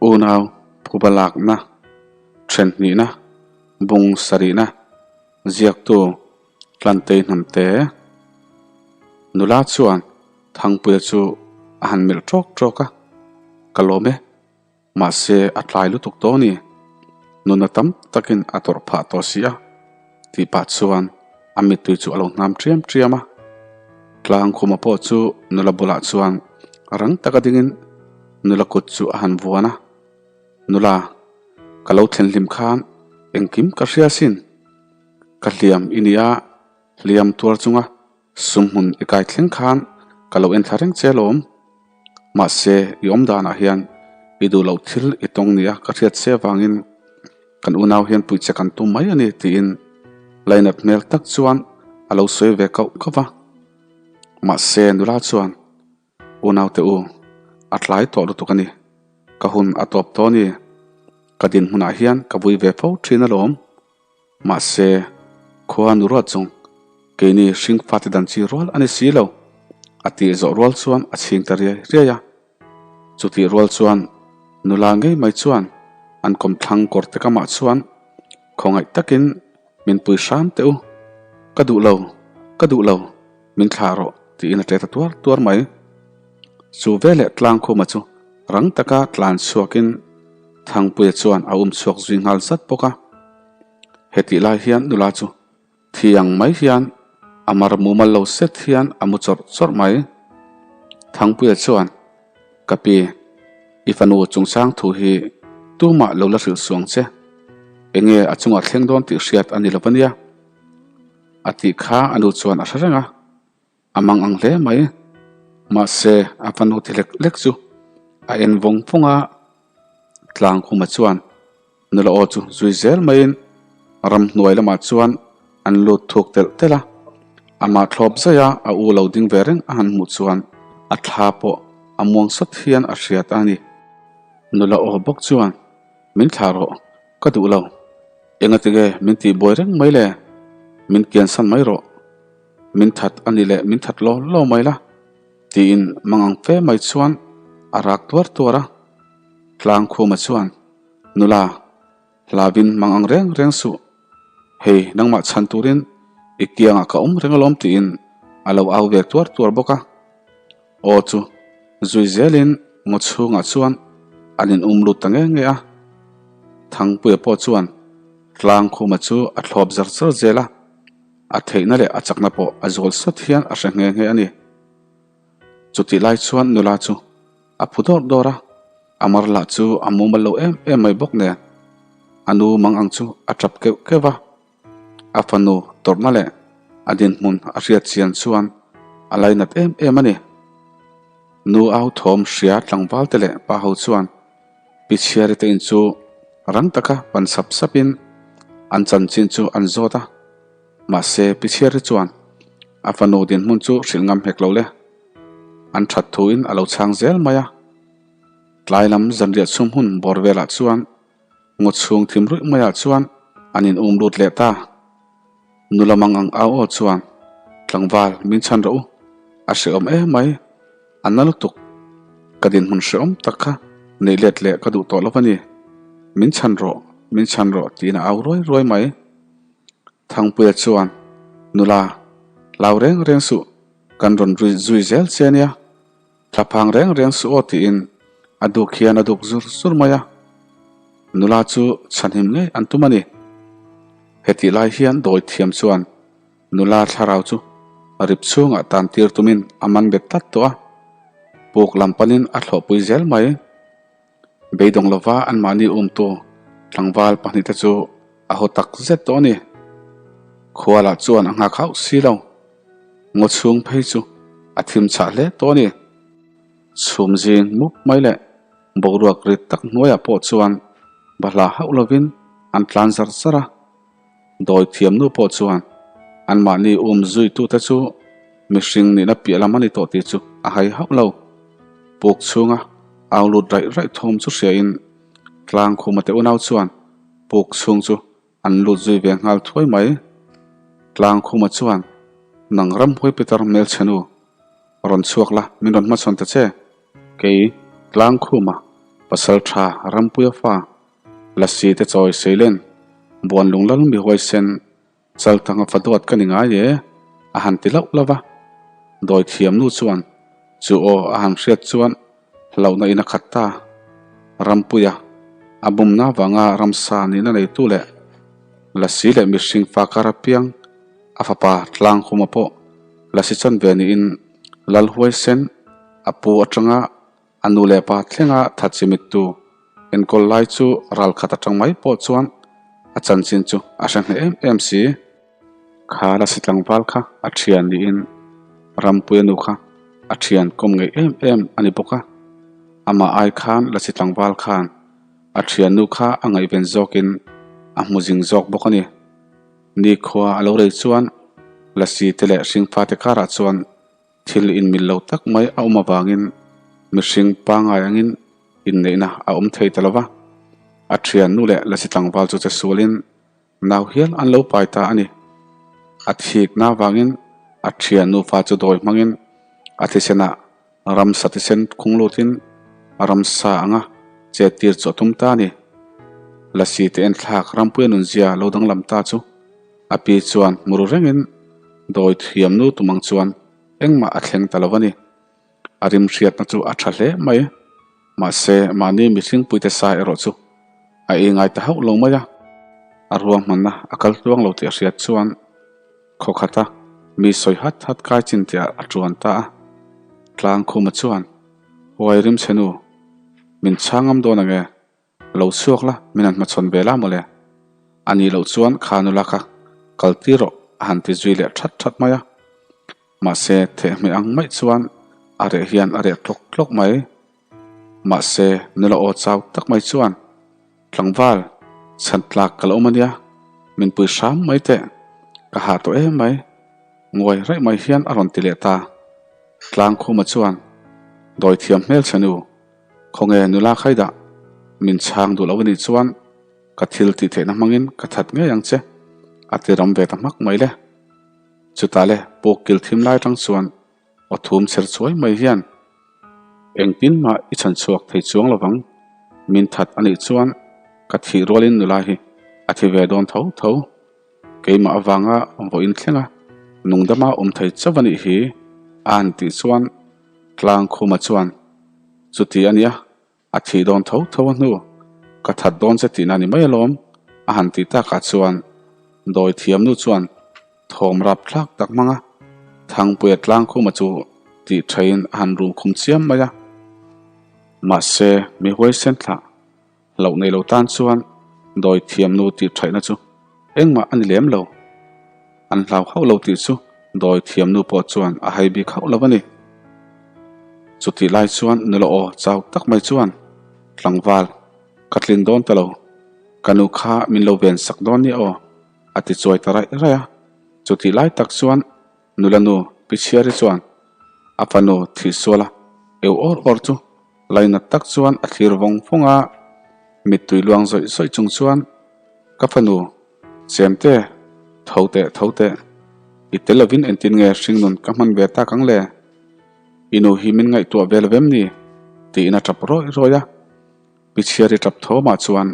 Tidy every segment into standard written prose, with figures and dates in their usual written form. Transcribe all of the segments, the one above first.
Unau phuba lakna, thenhnihna, bung sarihna, ziaktu Tlantei hnamte. Nula chuan Thangpuia chu a han melh ṭawk ṭawk a, Ka lawm e, mahse a tlai lutuk tawh a ni. Nuna tam takin a tawrh phah tawh si a, tih pah chuan a mittui chu a lo hnam ṭiam ṭiam a. Tlangkhuma pawh chu nula bulah chuan rang taka dingin nula kut chu a han vuan a, Nula, ka lo thlen hlim khan engkim ka hria asin. Ka hliam i nia, hliam tuar chunga sumhmun i kai thleng khan ka lo en thla reng che alawm. Mahse, i awm danah hian i duh loh thil i tawng nia ka hriat che avangin kan unau hian puih che kan tum mai a ni tiin lainat hmel tak chuan a lo sawi ve kauh kauh va. Mahse, nula chuan Unaute u, a tlai tawh lutuk a ni. Ka hun a tawp tawh a ni. Ka dinhmunah hian ka vui ve fo thin alawm. Mahse, khua nu ruat zawng keini hring fate dan chi rual a ni si lo, a tih zawh rual chuan a chhing ta riai riai a. Chutih rual chuan nula ngei mai chuan an kawmthlang kawr te kamah chuan khawngaih takin min pui hram teh u, ka duh lo, ka duh lo. Min thlah rawh, tiin a ṭe ta tuar tuar mai. Chu veleh Tlangkhuma chu rang taka tlan chhuakin Thangpuia chuan a um chhuak zui nghal zat bawk a. Hetih lai hian nula chu thiang mai hian a mar mumal lo set hian a mu chawrh chawrh mai. Thangpuia chuan, Ka pi, i fanu chungchang thu hi tumah lo la hrilh suang che. Enge a chungah thleng dawn tih hriat a ni lo ania. A tih kha a nu chuan a hre reng a, a mang ang hle mai. Mahse, a fanu ti lek lek chu a en vawng vawng a, Tlangkhuma chuan nula aw chu zui zel maiin ramhnuai lamah chuan an lut thuk telh telh a. Amah thlawp zaih a, a u lo ding ve reng a han hmuh chuan a thla pawh a muang sawt hian a hriat a ni. Nula aw bawk chuan min thlah rawh, ka duh lo. Engatige min tih buai reng mai le? Min kiansan mai rawh. Min that a ni leh min that law law mai la, tiin mangang fe mai chuan a rak tuar tuar a. Tlangkhuma chuan, Nula, hlavin mangang reng reng suh. Hei, nangmah chhan turin i kiangah ka awm reng alawm tiin a lo au ve tuar tuar bawk a. Aw chu zui zelin ngaw chhungah chuan an in um lut ta nge nge a. Thangpuia pawh chuan Tlangkhuma chu a thlawp zar zar zel a, a theihna leh a chakna pawh a zual sawt hian a hre nghe nghe a ni. Chutih lai chuan nula chu a phu dawr dawr a, a mar lah chu a mumal lo em em mai bawk nen a nu mang ang chu a tap keuh keuh va. A fanu tawrhna leh a dinhmun a hriat chian chuan a lainat em em a ni. Nu au thawm hria tlangval te leh pa ho chuan Pi Chhiari te in chu rang taka pan sap sapin an chanchin chu an zawt a. Mahse Pi Chhiari chuan a fanu dinhmun chu hrilh ngam hek lo le. An that thuin a lo chhang zel mai a. Tlai lam zanriah chhum hun bawr velah chuan Ngaw chhung thim ruih maiah chuan an in um lut leh ta. Nula mang ang au aw chuan, Tlangval, min chhan rawh u. A hrehawm em mai. A na lutuk. Ka dinhmun hrehawm tak kha neih let leh ka duh tawh lo a ni. Min chhan rawh, min chhan rawh tiin a au ruai ruai mai. Thangpuia chuan, Nula, hlau reng reng suh, kan rawn zui zel che a nia. Thlaphang reng reng suh aw tiin a duk hian a duk zur zur mai a, nula chu chhanhim ngei an tum a ni. Hetih lai hian dawi thiam chuan nula thlarau chu rip chhungah tan tir tumin a man bet tlat tawh a, puk lam panin a thlawhpui zel mai. Beidawng lova anmahni umtu tlangval pahnihte chu a haw tak zet tawh a ni. Khualah chuan a nghak hauh si lo. Ngaw chhung phei chu a thim chhah hle tawh a ni. Chhum zing mup mai leh boruak rit tak hnuaiah pawh chuan bahla hauh lovin an tlan zar zar a. Dawi thiamnu pawh chuan anmahni um zuitute chu mihring nihna piah lam a ni tawh tih chu a hai hauh lo. Puk chhunga au lut raih raih thawm chu hriain Tlangkhuma te unau chuan puk chhung chu an lut zui ve nghal thuai mai. Tlangkhuma chuan, Nang ramhuai Peter hmelchhenu, rawn chhuak la, min rawn hmachhawn ta che. Kei, Tlangkhuma. Pasalṭha Rampuia fa, Lasi te chawi seilen, Buanlung lal mi huaisen, Chaltanga fa duat ka ni ngai e, a han ti lauh lauh a. Dawi thiam nu chuan chu aw a han hriat chuan hlauhna in a khat ta. Rampuia, a bumna vanga ramsa nihna neitu leh Lasi leh mihring fa kar apiang a fapa Tlanghuma pawh Lasi chanve niin Lal huaisen a pu atanga A nu leh pa thlenga that chimittu enkawl lai chu ral khat atang mai pawh chuan a chanchin chu a hre hneh em em si. Kha Lasi tlangval kha a thian niin Rampuia nu kha a thian kawm ngeih em em a ni bawk a. Amah ai khan Lasi tlangval khan a thiannu kha a ngaihven zawkin a hmu zing zawk bawk a ni. Nikhua a lo rei chuan Lasi te leh hringfate karah chuan Thil inmil lo tak mai a awm avangin mihring pangngai angin inneihna a awm thei ta lo va, a thian nu leh lasi tlangval chu che sualin nau hial an lo pai ta a ni. A thikna avangin a thian nufa chu dawi hmangin a thisenah ramsa thisen khung lutin ramsa anga chet tir chu a tum ta a ni. Lasi te enthlak rampuia nunzia lo danglam ta chu A pi chuan hmur rengin dawi thiam nu tum ang chuan engmah a thleng ta lo a ni. A rim hriatna chu a tha hle mai. Mahse, mahni mihringpuite sa erawh chu a ei ngai ta hauh lo mai a. A ruahmanna a kal tluang lo tih a hriat chuan khaw khata mi sawi hat hat kai chin tih a tuan ta a. Tlangkhuma chuan, Huai rimchhe nu, min chhang ngam dawn ang e? Lo chhuak la, min han hmachhawn ve la mawle. A nih loh chuan kha nula kha kal tir rawh a han ti zui leh that that mai a. Mahse, thehhmeh ang mai chuan a reh hian a reh tlawk tlawk mai. Mahse, nula aw chau tak mai chuan, Tlangval, chhan tlak ka la awm a nia, min pui hram mai teh, ka hah tawh em mai. Nguai raih mai hian a rawn ti leh ta. Tlangkhuma chuan, Dawi thiam hmel che nu. Khawnge nula khai dah? Min chhang duh lo a nih chuan ka thil tih theihna hmangin ka that ngei ang che, a ti ram ve ta hmak mai le. Chutah le puk kil thim lai atang chuan aw thum chher chuai mai hian, Engtin mah i chhan chhuak thei chuang lovang, min that a nih chuan ka thih rualin nula hi a thi ve dawn tho tho. Keimah avanga vawiin thlenga nungdama awm thei chauh a nih hi, a han tih chuan Tlangkhuma chuan, Chuti a nia, a thih dawn tho tho a hnu, ka that dawn che tihna ni mai alawm, a han tih takah chuan dawi thiamnu chuan thawm rap thlak tak hmang a, Thangpuia Tlangkhuma chu tih thain a han rum khum chiam mai a. Mahse, mi huaisen thlah Hlauh nei lo tan chuan dawi thiamnu tih thaihna chu engmah a ni lem lo. An hlau hauh lo tih chu dawi thiamnu pawh chuan a hai bik hauh lo a ni. Chutih lai chuan nula aw chau tak mai chuan, Tlangval, ka tlin dawn ta lo. Ka nu kha min lo ven sak dawn nia aw, a ti chuai ta raih raih a. Chutih lai tak chuan Nula nu Pichhiari chuan a fanu thihsuala eu awr awr chu lainat tak chuan a thlir vawng vawng a, mittui luang zawih zawih chung chuan, Ka fanu, chemte, tho teh tho teh, i tel lovin entin nge hringnun ka hman ve tak ang le? I nu hi min ngaihtuah ve lo vem ni? tiin a tap rawih rawih a. Pichhiari tap thawmah chuan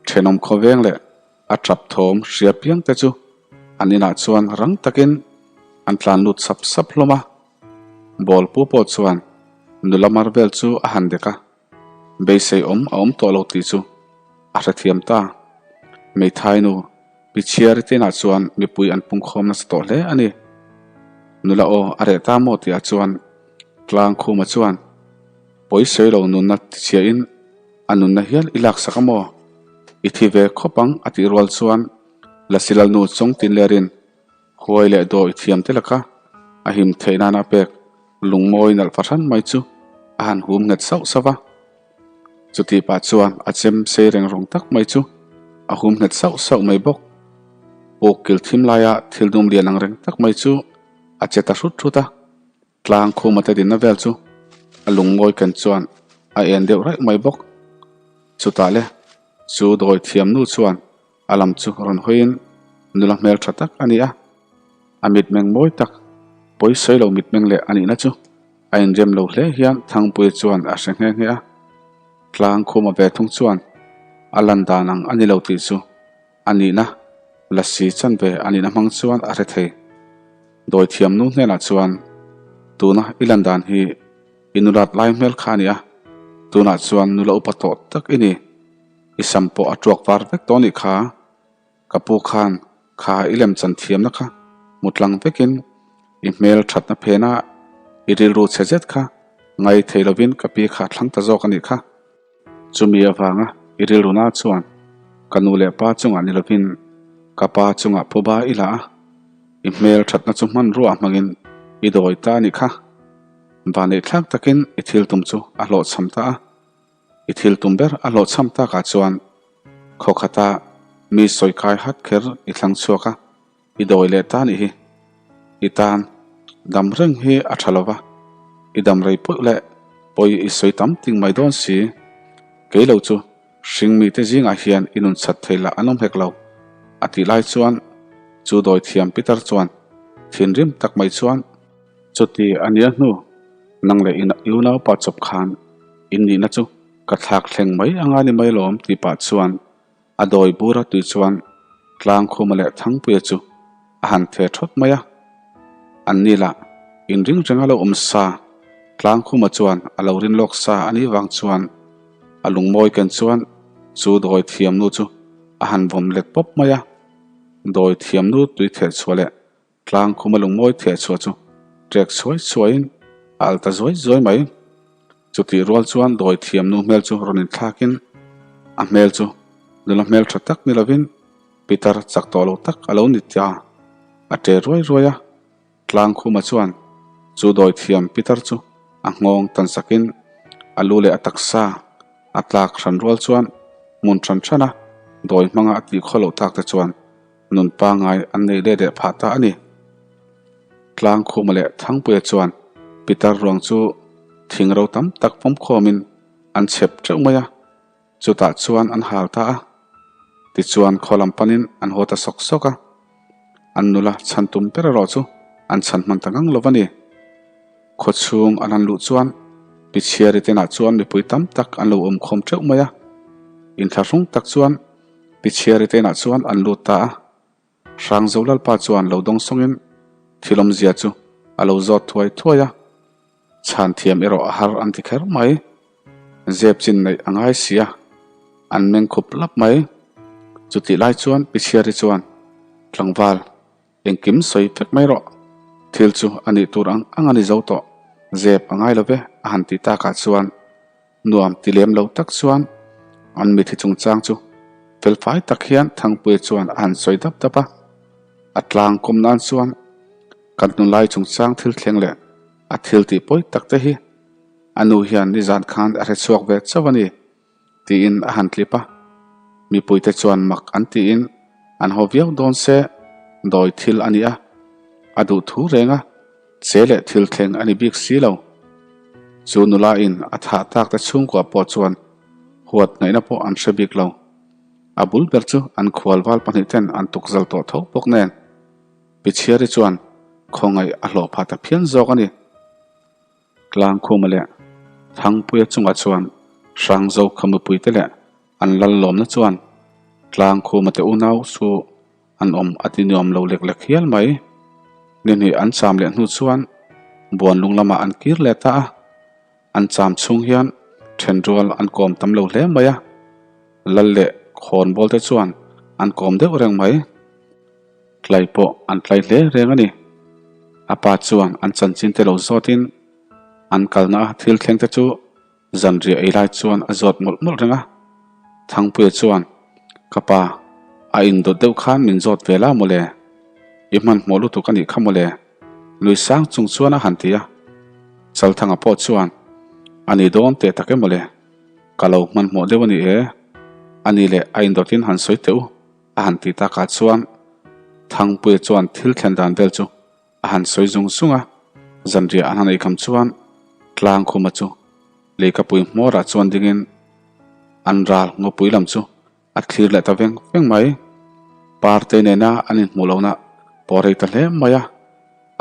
thenawm khawveng leh A tap thawm hria piang te chu an inah chuan rang takin an tlan lut sap sap hlawm a. Ball pu pawh chuan nula mar vel chu a han dek a, beisei awm a awm tawh lo tih chu a hrethiam ta. Hmeithai nu Pi Chhiari te inah chuan mipui an pungkhawm nasa tawh hle a ni. Nula aw a reh ta maw tihah chuan Tlangkhuma chuan pawisawi lo nunna tichhiahin A nunna hial i laksak a maw? I thi ve khawp ang a tih rual chuan Lasi Lalnu chawng tin lerin huai leh dawi thiam te laka a him theih nana a pek lungmawi nalh fahran mai chu a han hum nghet sauh sauh va. Chutih pah chuan a chem sei reng rawng tak mai chu a hum nghet sauh sauh mai bawk. Puk kil thim laia thil dum lian ang reng tak mai chu a che ta hrut hrut a. Tlang khuma te dinna vel chu a lungmawi ken chuan a en deuh raih mai bawk. Chutah le chu dawi thiam nu chuan a lam chu rawn hawiin nula hmel tha tak a ni a, a mitmeng mawi tak pawisawi lo mitmeng leh a nihna chu a inrem lo hle hian Thangpuia chuan a hre nghe nghe a. Tlang khuma ve thung chuan a lan dan ang a ni lo tih chu a nihna lasi chanve a nihna hmang chuan a hre thei. Dawithiam nu hnenah chuan tuna i lan dan hi i nulat lai hmel kha a ni a, tunah chuan nula upa tawh tak i ni. I sam pawh a tuak var vek tawh a nih kha. Ka pu khan kha i lem chan thiamna kha hmu tlang vekin i hmel thatna phena i rilru chhe zet kha ngai thei lovin ka pi kha a thlang ta zawk a nih kha. Chumi avanga i rilru na chuan ka nu leh pa chungah ni lovin ka pa chungah phuba i la a, i hmel thatna chu hmanrua hmangin i dawi ta a nih kha. Vanneih thlak takin i thil tum chu a hlawhchham ta a. I thil tum ber a hlawhchham takah chuan khaw khata mi sawi kai hat kher i thlang chhuak a, i dawi leh ta nih hi. I tan dam reng hi a tha lova, i dam rei pawih leh pawi i sawi tam ting mai dawn si. Kei lo chu hring mite zingah hian i nun chat thei lah an awm hek lo, a tih lai chuan chu dawi thiam Peter chuan thinrim tak mai chuan, Chuti a nia hnu, nang leh i unaupa chawp khan in nihna chu ka thlak thleng mai anga ni mai lawm tih pah chuan a dawi bur a tui chuan Tlangkhuma leh Thangpuia chu a han the thawt mai a. An ni lah inring reng a lo awm sa, Tlangkhuma chuan a lo rin lawk sa a nih vang chuan a lungmawi ken chuan chu dawi thiamnu chu a han vawm let pawp mai a. Dawi thiamnu tui theh chhuah leh Tlang khuma lungmawi theh chhuah chu ṭek chhuai chhuaiin a al ta zuai zuai mai. Chutih rual chuan dawi thiam nu hmel chu rawn inthlakin a hmel chu nula hmel ṭha tak ni lovin pitar chak tawh lo tak a lo ni ta. A ṭe ruai ruai a, tlang khuma chuan chu dawi thiam pitar chu a nghawng tan sakin a lu leh a taksa a tlak hran rual chuan hmun hran hrana dawi hmanga a tih khaw loh tak te chuan Nun pangngai an nei let leh phah ta a ni. Tlangkhuma leh Thangpuia chuan pitar ruang chu thing ro tam tak pawmkhawmin an chhep teuh mai a, chutah chuan an hal ta a. Tichuan khaw lam panin an haw ta sawk sawk a, an nula chhan tum ber erawh chu an chhan hman ta ngang lo a ni. Khaw chhung an han luh chuan Pichhiari tenah chuan mipui tam tak an lo awm khawm teuh mai a, inthlahrung tak chuan Pichhiari te inah chuan an lut ta a, Hrangzo Lalpa chuan lo dawng sawngin thil awmzia chu a lo zawt thuai thuai a, chhan thiam erawh a har an ti kher mai. Zep chin neih a ngai si a, an meng khup lap mai. Chutih lai chuan Pichhiari chuan tlangval engkim sawi vek mai rawh, thil chu a nih tur ang ang a ni zo tawh, zep a ngai lo ve a han ti takah chuan Nuam ti lem lo tak chuan an mithi chungchang chu felfai tak hian Thangpuia chuan a han sawi dap dap a. A tlang kawm nan chuan kan hnulai chungchang thil thleng leh a thil tih pawi tak te hi a nu hian nizan khan a hre chhuak ve chauh a ni tiin a han tlip a. Mipuite chuan mak an tiin an haw viau dawn se dawi thil a ni a, a duh thu reng a. Che leh thil thleng a ni bik si lo. Chu nula in a thah tak te chhungkua pawh chuan huat ngaihna pawh an hre bik lo. A bul ber chu an khual val pahnih ten an tuk zal tawh tho bawk nen. Pichhiari chuan khawngaih a hlawh phah ta phian zawk a ni. Tlangkhuma leh Thangpuia chungah chuan Hrangzo khamupui te leh an lal lawmna chuan Tlangkhuma te unau chu An awm a ti nuam lo lek lek hial mai. Ni hnih an cham leh hnu chuan Buanlung lamah an kir leh ta a. An cham chhung hian thenrual an kawm tam lo hle mai a. Lal leh khawnbawl te chuan an kawm deuh reng mai. Tlai pawh an tlai hle reng a ni. A pa chuan an chanchin te lo zawtin an kalna a thil thleng te chu Zanriah ei lai chuan a zawt mawlh mawlh reng a, Thangpuia chuan, Ka pa, a indawt deuh khan min zawt ve la mawle, i hmanhmawh lutuk a nih kha mawle, nui sang chung chuan a han ti a. Chalthanga pawh chuan, A ni dawn teh tak e mawle, ka lo hmanhmawh deuh a ni e, a ni leh a indawtin han sawi teh u, a han ti takah chuan Thangpuia chuan thil thlen dan vel chu A han sawi zung zung a, zanriah an han ei kham chuan Tlangkhuma chu leikapui hmawrah chuan dingin an ral ngawpui lam chu a thlir leh ta veng veng mai. Parte nena an inhmuh lohna pawh rei ta hle mai a,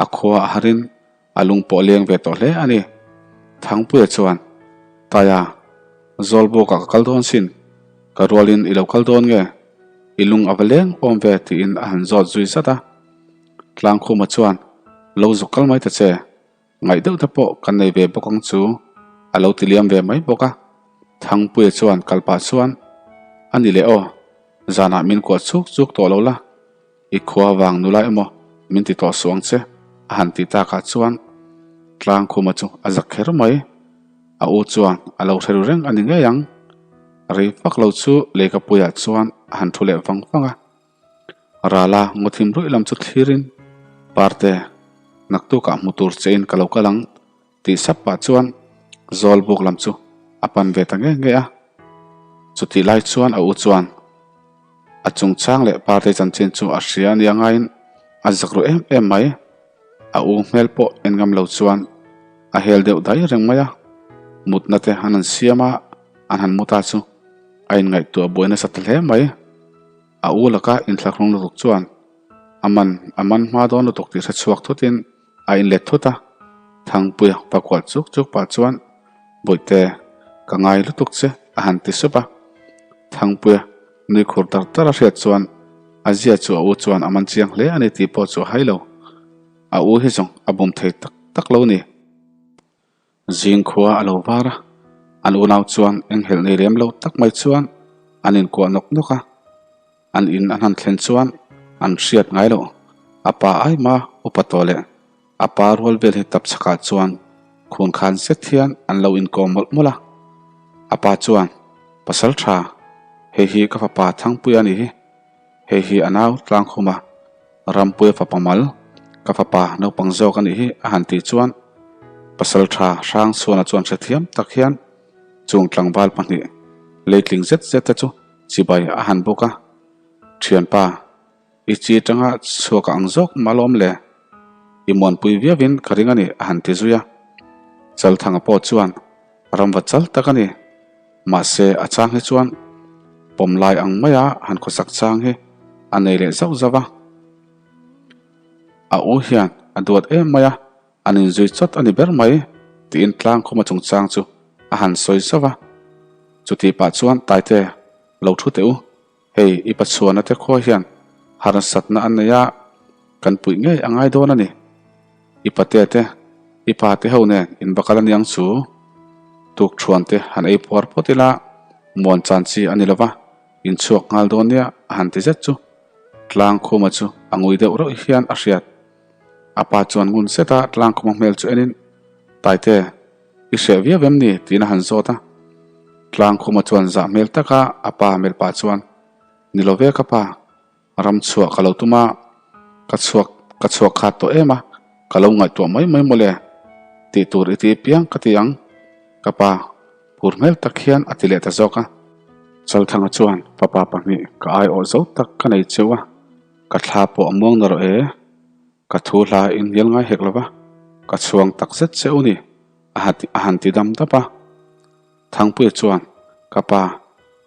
a khua a harin a lung pawh leng ve tawh hle a ni. Thangpuia chuan, Taia! Zawlbukah ka kal dawn sin, ka rualin i lo kal dawn nge? I lung a va leng awm ve tiin a han zawt zui zat a. Tlangkhuma chuan, Lo zuk kal mai ta che, ngaih deuh te pawh kan nei ve bawk ang chu a lo ti liam ve mai bawk a. Thangpuia chuan kal pah chuan, A ni leh aw, zanah min kuah chuk chuk tawh lo la, I khua vang nula emaw min ti tawh suh ang che a han tih takah chuan Tlangkhuma chu a zak kher mai. A u chuan a lo hre ru reng a ni ngei ang. Rei vak lo chu Leikapuiah chuan a han thu leh vang vang a. Rala ngawthim ruih lam chu thlirin, Parte, naktukah hmu tur chein ka lo kal ang Tih sap pah chuan Zawlbuk lam chu a pan ve ta nge nge a. Chutih lai chuan a u chuan a chungchang leh party chanchin chu a hria ania ngaiin a zak ru em em mai. A u hmel pawh en ngam lo chuan a hel deuh dai reng mai a. Mutna te an han siam a, an han mu ta chu a inngaihtuah buai nasa ta hle mai. A u laka inthlahrung lutuk chuan a man a man hma dawn lutuk tih hre chhuak thutin A inlet thut a, Thangpuia pa kual chuk chuk pah chuan, Bawihte, ka ngai lutuk che, a han ti sup a. Thangpuia nui khur tar tar a hriat chuan a zia chu a u chuan a man chiang hle a ni tih pawh chu a hai lo. A u hi zawng a bum thei tak tak lo ni. Zing khua a lo var a, an unau chuan enghelh nei lem lo tak mai chuan an inkuah nawk nawk a. An in an han thlen chuan an hriat ngai loh. A pa aima upa tawh leh a pa rual vel hi tap chhakah chuan khun khan zet hian an lo inkawm mawlh mawlh a. A pa chuan, Pasal tha, hei hi ka fapa Thangpuia a nih hi. Hei hi a nau Tlangkhuma, Rampuia fapa mal, ka fapa naupang zawk a nih hi a han tih chuan Pasal tha Hrangchhuana chuan hrethiam tak hian chung tlangval pahnih leitling zet zet te chu Chibai a han bawk a, Thianpa, i chi tanga chhuak ang zawk mah lawm le? I muanpui viauin ka ring a ni a han ti zui a. Chalthanga pawh chuan ramva chal tak a ni. Mahse a chang hi chuan pawm lai ang maia han khawsak chang hi a nei leh zauh zauh a. A u hian a duat em mai a, An inzui chawt a ni ber mai, tiin Tlangkhuma chungchang chu a han sawi zauh a. Chutih pah chuan Taite, lo thu teh u, hei i Pachuana te khua hian harsatna an nei a, kan puih ngei a ngai dawn a ni. I pate te, i pa te ho nen in va kal a niang chu. Tukthuan te han ei puar phawt ila, muan chan chi a ni lo va, in chhuak nghal dawn nia a han ti zet chu. Tlangkhuma chu a ngui deuh reuh hian a hriat. A pa chuan ngun zet a tlangkhuma hmel chu enin, Taite, i hreh viau em ni? tiin a han zawt a. Tlangkhuma chuan zah hmel taka a pa melh pah chuan, Ni lo ve ka pa, ram chhuah ka lo tum a, ka chhuak ka chhuak khat tawh em a, ka lo ngaihtuah mai mai mawle, tih tur i ti piang ka ti ang, ka pa, phur hmel tak hian a ti leh ta zawk a. Chalthanga chuan, Fapa pahnih ka aiawh zo tak ka nei cheu a, Ka thla pawh a muang na rawh e, ka thu hla in hnial ngai hek lo va, ka chhuang tak zet che u ni, a a han ti dam dap a. Thangpuia chuan, Ka pa,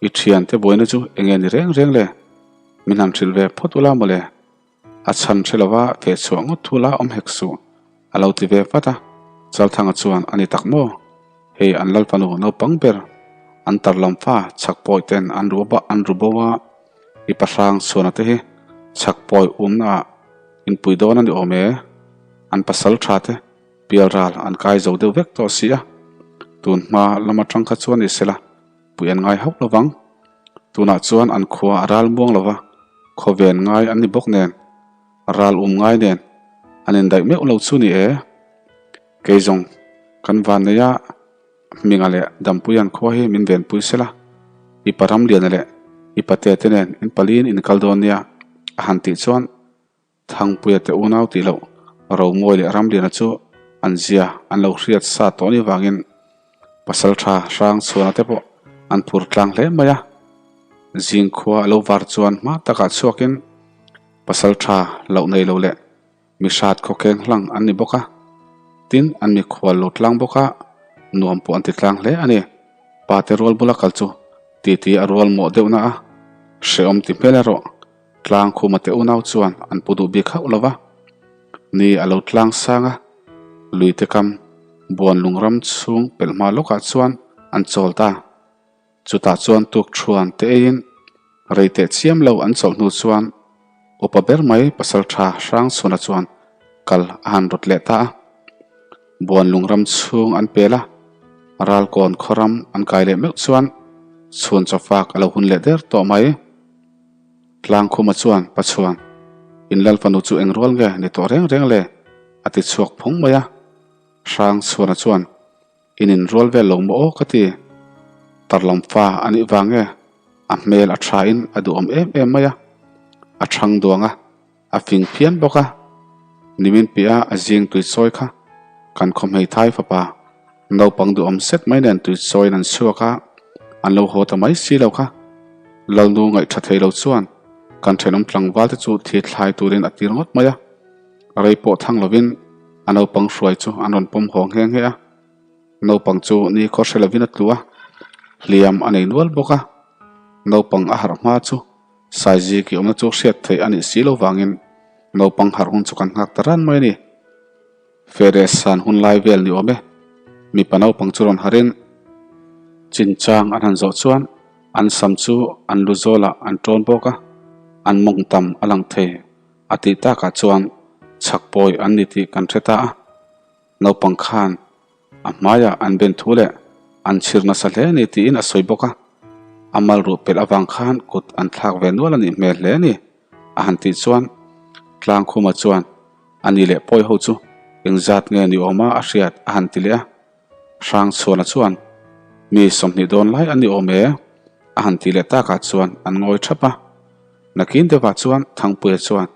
i thiante buaina chu eng nge ni reng reng le? Min han hrilh ve phawt ula mawle, a chhan hre lova feh chhuah ngawt thu la awm hek suh, a lo ti ve vat a. Chalthanga chuan, A ni tak maw? Hei an Lalfanu naupang ber, an tarlam fa chhak pawi ten an ru an ru bo a, I pahrang chhuana te hi chhak pawi umna ah inpui dawn a ni awm e. An pasal tha te pial ral an kai zo deuh vek tawh si a. Tun hma lam atang kha chuan ni sela pui an ngai hauh lovang. Tunah chuan an khua a ral muang lova, khawven ngai an ni bawk nen, ral um ngai nen an indaih meuh lo chu ni e. Kei zawng kan van nei a. Hminga leh Dampuia'n khua hi min venpui sela, i pa Ramliana leh i pate te nen in paliin in kal dawn nia a han tih chuan Thangpuia te unau tih loh Romawi leh Ramliana chu an zia an lo hriat sa tawh ni vangin Pasaltha Hrangchhuana te pawh an phur tlang hle mai a. Zing khua a lo var chuan hma takah chhuakin Pasaltha loh nei lo leh Mi hrat khawkheng hlang an ni bawk a, tin an mikhual lo tlang bawk a, nuam pawh an ti tlang hle a ni. Pate rual bula kal chu titi a rual mawh deuh na a, hrehawm ti hmel erawh tlang khuma te unau chuan an pu duh bik hauh lo va. Ni a lo tlang sang a, luite kam buan lungram chhung pelh hma lawkah chuan an chawl ta. Chutah chuan tuk thuan te eiin rei teh chiam lo an chawlh hnu chuan upa ber mai pasaltha Hrangchhuna chuan kal a han rawt leh ta a. Buanlung ram chhung an pel a, Ralkawn khaw ram an kai leh meuh chuan chhun chawfak a lo hun leh der tawh mai. Tlangkhuma chuan Pachuan, in lal fanu chu eng rual nge ni tawh reng reng le? a ti chhuak phung mai a. Hrangchhuana chuan In inrual vel lo maw aw ka ti. Tarlam fa a nih vang nge a hmel a tha in a duhawm em em mai a, a chhang duang a, a fing phian bawk a. Nimin piah a zing tui chawi kha kan khaw hmeithai fapa naupang duhawm set mai nen tui chawiin an chhuak a, an lo haw ta mai si lo kha. Lalnu ngaih tha thei lo chuan kan thenawm tlangval te chu thi thlai turin a tir ngawt mai a. Rei pawh thang lovin a naupang hruai chu an rawn pawm haw nghe nghe a. Naupang chu ni khaw hre lovin a tlu a, hliam a nei nual bawk a. Naupang a harh hma chu Saiziki awmna chu hriat theih a nih si lo vangin naupang harh hun chu kan nghak ta ran mai a ni. Fere san hun lai vel ni awm e. Mipa naupang chu rawn harhin chinchang an han zawh chuan an sam chu an lu zawlah an tawn bawk a, an mawng tam a lang thei. A tih takah chuan chhak pawi an ni tih kan hre ta a, naupang khan a hmaiah an ben thu leh an chhir nasa hle a ni tiin a sawi bawk a, a mal ruh pelh avang khan kut an thlak ve nual a nih hmel hle a ni a han tih chuan Tlangkhuma chuan a ni leh pawi ho chu engzat nge ni awma a hriat a han ti leh a, Hrangchhuana chuan mi 20 dawn lai an ni awm e a han tih leh takah chuan an ngawi thap a. Nakin deuhah chuan Thangpuia chuan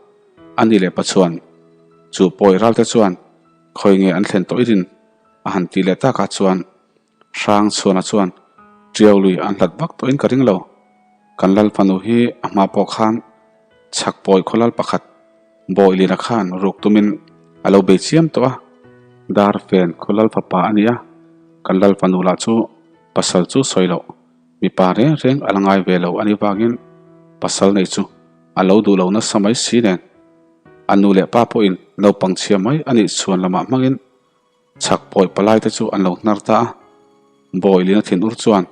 a ni leh Pachuan chu pawi ralte chuan khawi nge an thlen tawh i rin a han tih leh takah chuan Hrangchhuana chuan Tiau lui an hlat vak tawhin ka ring lo. Kan lal fanu hi a hma pawh khan chhak pawi khaw lal pakhat Bawilina khan ruk tumin a lo bei chiam tawh a, dar fen khaw lal fapa a ni a, kan lal fanu lah chu pasal chu sawi loh. Mipa reng reng a la ngai ve lo a nih vangin pasal nei chu a lo duh lo nasa mai si nen. A nu leh pa pawhin naupang chhia mai a nih chhuan lamah hmangin chhak pawi palai te chu an lo hnar ta a. Bawilina thinur chuan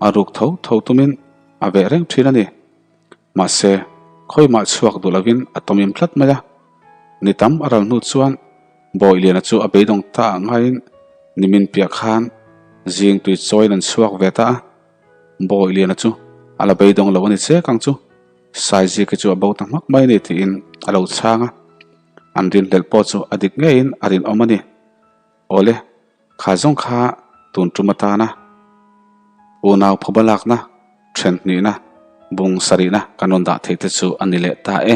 a ruk tho tho tumin a veh reng thin a ni. Mahse, khawimah chhuak duh lovin a tawmim tlat mai a. Ni tam a ral hnu chuan Bawihliana chu a beidawng ta ah ngaiin nimin piah khan zing tui chawiin an chhuak ve ta a. Bawihliana chu a la beidawng lo a ni chek ang chu. Saiziki chu a bo ta hmak mai a ni tiin a lo chhang a. An rinhlelh pawh chu a dik ngeiin a rinawm a ni. Awle, kha zawng kha tun tum atana unau phuba lakna, then hnihna, bung sarihna kan rawn dah theih te chu a ni leh ta e.